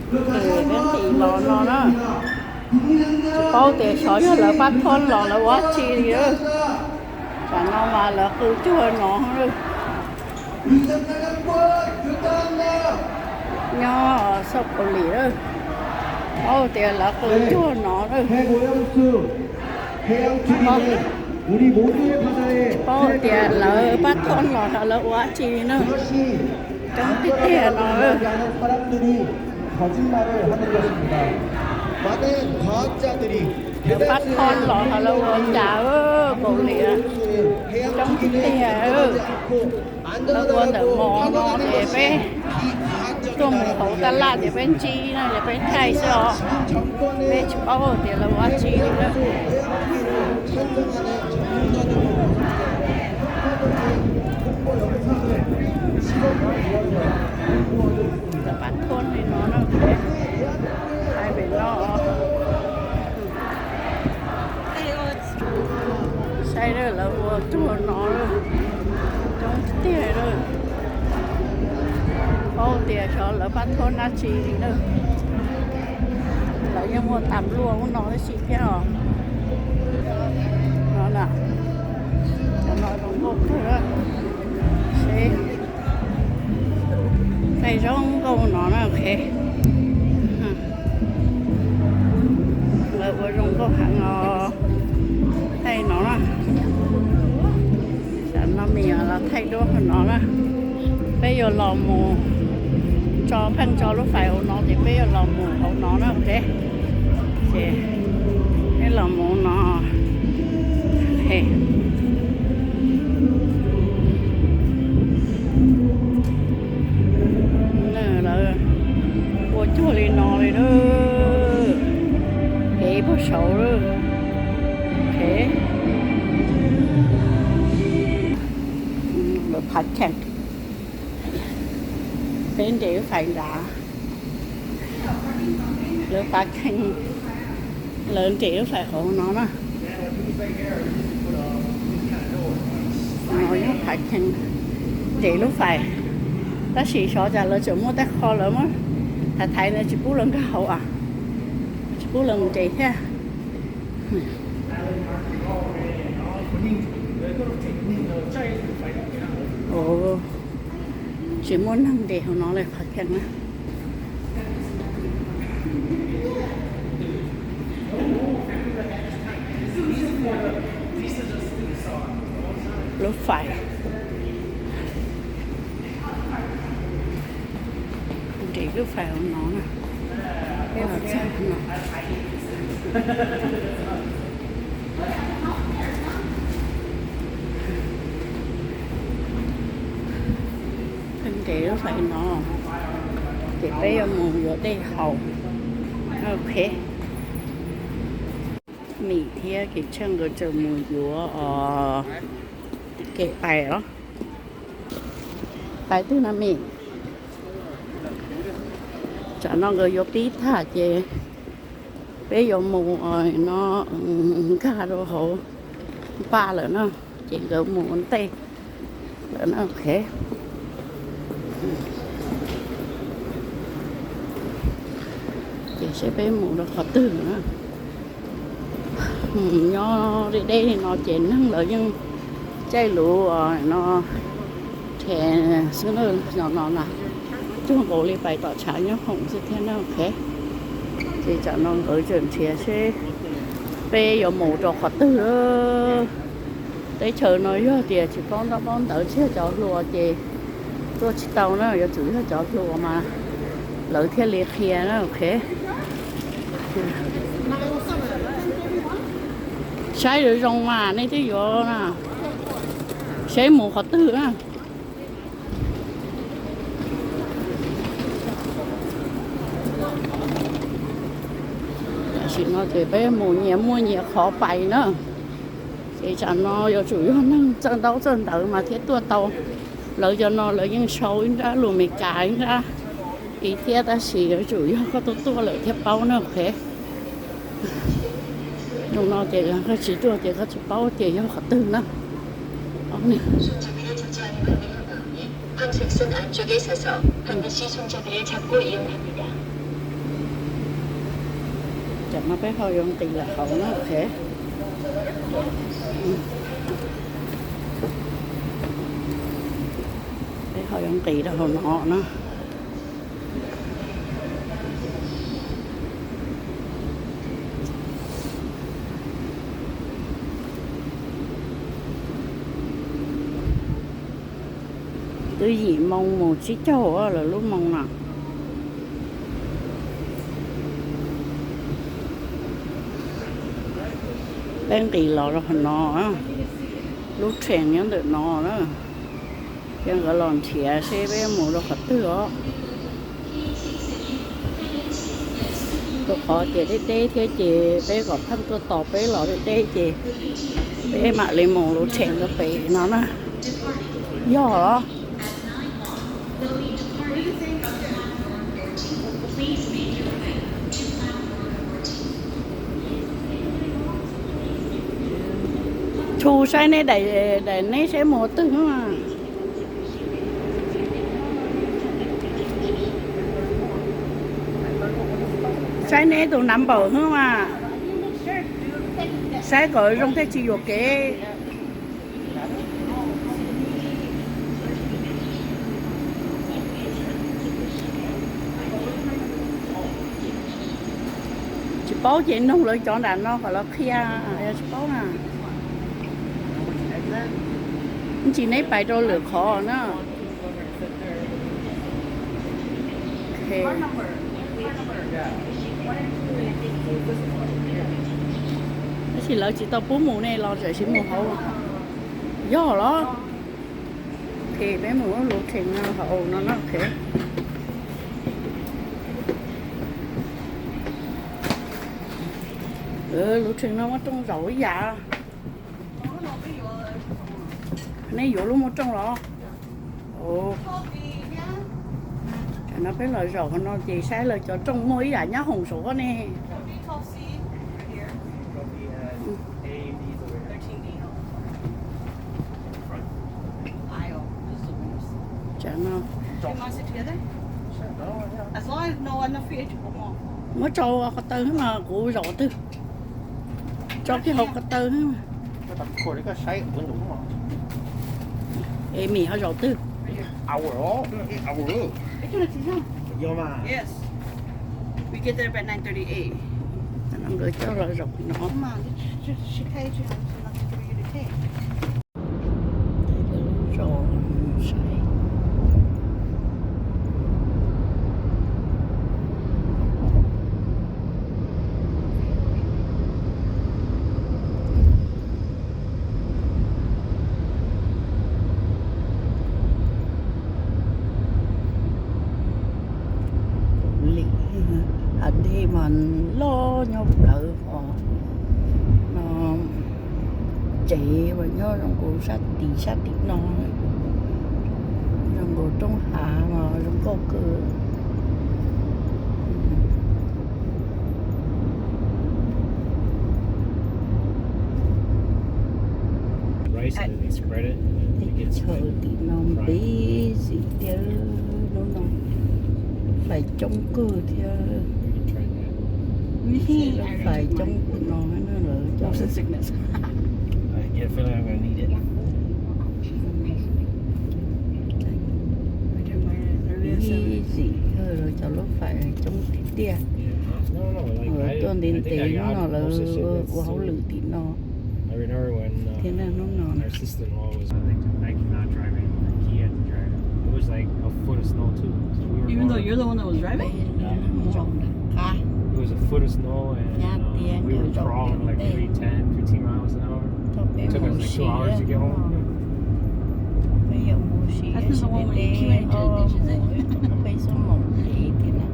Ces peb nqis los no na, tsis paub tias xyov yog lawv pab thoj los lawv ua dab tsi li lawm. Tsam no mas lawv qw cuag no lawm. Nyob Xauv Kaus Lim lawm, paub tias lawv qw cuag no lawm. Paub tias lawv pab thoj los lawv ua dab tsi li na. Coob tiag tiag no. Lawv pab thoj los lawv ua cas Kaus Lim, coob tiag tiag. Lawv ua ntawm mov no ces peb tuaj mus hauv tab laj ces peb ntsib no ces peb thaij xwb os. Peb tsis paub tias lawv ua dab tsi li na. Lawv pab thoj li no na, hais pem no. Saib lawv ua cuag no, coob tiag lawm. Paub tias xyov lawv pab thoj dab tsi li na. Lawv yeej muaj tas npluaj ub no tab sis thiab os. No na, cov no zoo nkauj kawg. Seb, thaij zoo nkauj no na, ok. Lawv ua zoo nkauj heev os. Thaij no na. Tam no mis los thaij duab hauv no na. Peb yuav los mus tso, pheej tso lub fais hauv no ces peb yuav los mus hauv no na, ok. Ces peb los mus no. Lawv ua cuag li no li lawm. Kev puag saud lawm. Lawv phav kheej, peb nres lub fais nrad. Lawv phav kheej, lawv nres lub fais hauv no na. No yog phav kheej nres lub fais, tab sis xyov cas lawv tseem muaj tej qho lawv muab thaiv thaiv no tsis pub lawv nkag hauv, tsis pub lawv mus nres thiab. Tsis muaj neeg nres hauv no li, phav kheej na. Lub fais, nres lub fais hauv no na. Peb los txog no. Pheej nres lub fais no, ces peb yuav mus yuav dej haus. Ok. Mim thiab Kev Tsheej nkawd tseem mus yuav os, kev pais los. Pais twg no Mim? Tsam no nkawd yuav pib tham ces peb yuav mus no, nkag rau hauv npaj lawm na, ces nkawd mus ua ntej lawm na, ok. Ces seb peb mus rau qhov twg na. Nyob deb deb li no ces neeg lawv yeej caij lus no rhe xwb na, no no na, cuag nkaus li pais tom tshav nyob hoom xwb thiab na, ok. Ces tsam no nkawd tseem nrhiav seb peb yuav mus rau qhov twg. Teb chaws no yog tias tsis paub ntaub paub ntawv tshiab cov hluas ces tuaj tsis tau na, yuav tsum yog cov hluas mas lawv thiaj li qhia na, ok. Saib zoo zoo mas nej twb yuav na, saib mus qhov twg na. Tam sim no ces peb mus nyias muaj nyias qhov pais na. Ces tsam no yuav tsum yog neeg txawj ntaub txawj ntawv mas thiaj tuaj tau. Lawv cov no lawv yeej sau ib nrab lus Meskas ib nrab ib thiab, tab sis yuav tsum yog koj tuaj tuaj lawm thiaj paub na, ok. Zoo no ces koj tsis tuaj ces koj tsis paub tias yog qhov twg na. Sunshine 안쪽에 있어서 반드시 손잡이를 잡고 이용합니다. No peb ho yuav nqis lawm hauv na, ok. Peb ho yuav nqis rau hauv no na. Twb yim moo mus tsib caug lawm lub moo no. Peb nqis los rau qhov no, lub train nyob ntawm no na. Ces nkawd los nrhiav seb peb mus rau qhov twg os. Rau qhov tias deb deb thiab ces peb kom pheej tuaj tos peb los deb deb ces peb mam li mus lub train rau pem no na. Yog los? Tsu saib neb daim, daim neb saib mus twg. Saib neb tus number xwb mas. Saib kom zoo thiaj tsis yuam kev. Tsis paub ces nug lawv cov nram no kom lawv qhia, yog tsis paub na. Ntsis neb pais rau lwm qhov na. Tab sis lawv tsis tau pub mus ne los tam sim mus hauv. Yog los? Ok, peb mus lub train no hauv no na, ok. Lub train no muaj rooj zaum ib yam. Nej yuav lub muaj rooj los? Tam no peb los zaum qhov no ces saib lawv cov rooj muaj ib yam nyab hoom saum koj ne. Tam no muab tso qhov taw xwb mas kuv zaum qhov twg. Tso kiag hauv ko taw xwb. Es Mim ho zaum twg? Nkawd coj los zaum no. Lim, hav dej mas loj nyob plawv hos no. Tsev mas nyob zoo nkaus sab tim sab tim no, zoo nkaus roob hav mas zoo nkauj kawg. Teb chaws tim no busy tiag hnub no, fais coob kawg thiab. Fais coob kawg no lawv cov busy, lawv cov lub fais coob tiag tiag. Tuaj ntev ntev hnub no lawv ua hauj lwm tim no thiab na hnub no. Peb zaum nram qab, nyab tias nkawd zaum ntev ntev, thaum peb mus siv no, peb yuav mus siv deb deb, peb xub moos ntev thiab na.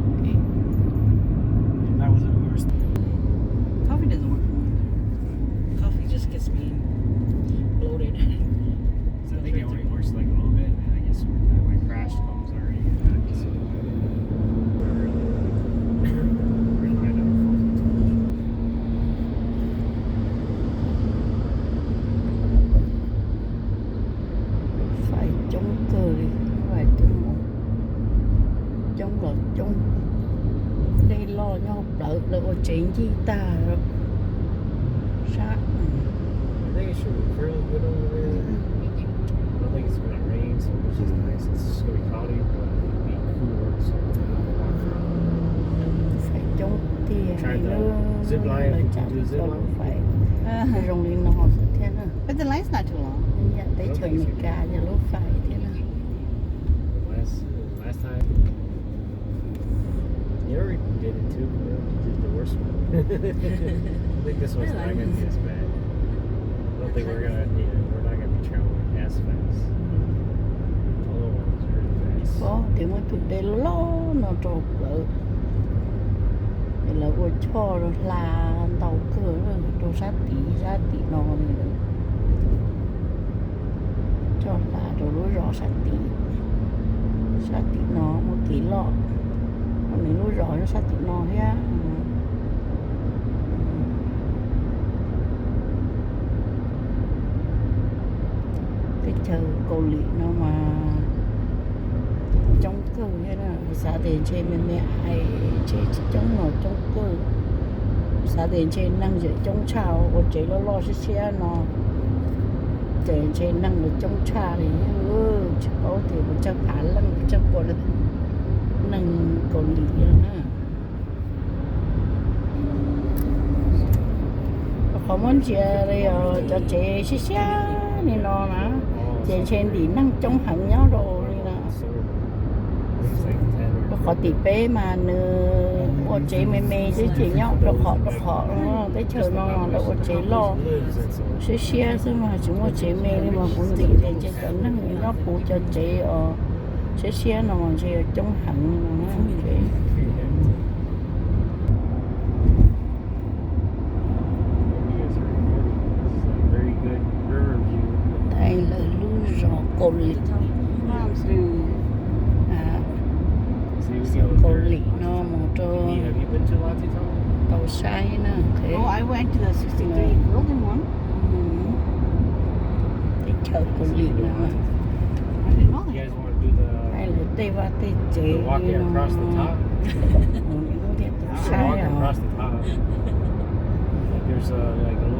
Fais coob kawg li, fais coob mus, coob los Nyob hauv plawv lawv ua tsev ncig tag sab. Fais coob tiag li, lawv tsam cov lub fais zoo li no xwb thiab na. Teb chaws Amelikas yog lub fais thiab na. You already did it too, bro. You did the worst one. I think this one's not gonna be as bad. I don't think we're gonna need it. We're not gonna be traveling as fast. All the ones are really fast. Tias muaj tus dej loj loj no rau plawv, es lawv ua choj hla ntau kawg rau sab tid sab tim no li. Choj hla rau lub zos sab tid, sab tim no muaj kev loj, nws lub zos nyob sab tim no thiab. Teb chaws Kaus Lim no mas coob kawg thiab na, xav tias ntshe me me hais ntshe tsis coob no coob kawg. Xav tias ntshe neeg yawm coob tshaj, ua tsev loj loj siab siab no ces ntshe neeg los coob tshaj li. Tsis paub tias puas tsawg phav leej, puas tsawg pua leej neeg Kaus Lim no na. Rau qhov muab ntsia li cov tsev siab siab li no na, ces ntshe ntim neeg coob heev nyob rau li na. Rau qhov tim peb mas nws ua tsev me me xwb ces nyob rau qhov rau qhov teb chaws no lawv ua tsev loj siab siab xwb mas tsis muaj tsev me li mas kuv ntxim tias ntshe cov neeg nyob puv cov tsev os siab siab no mas ntshe yuav coob heev no na. Tais lawv lub zos Kaus Lim, zos Kaus Lim no mus rau tau saib na. Teb chaws Kaus Lim no, tais lawv tej vaj tej tsev li no, mus thiaj tau saib os.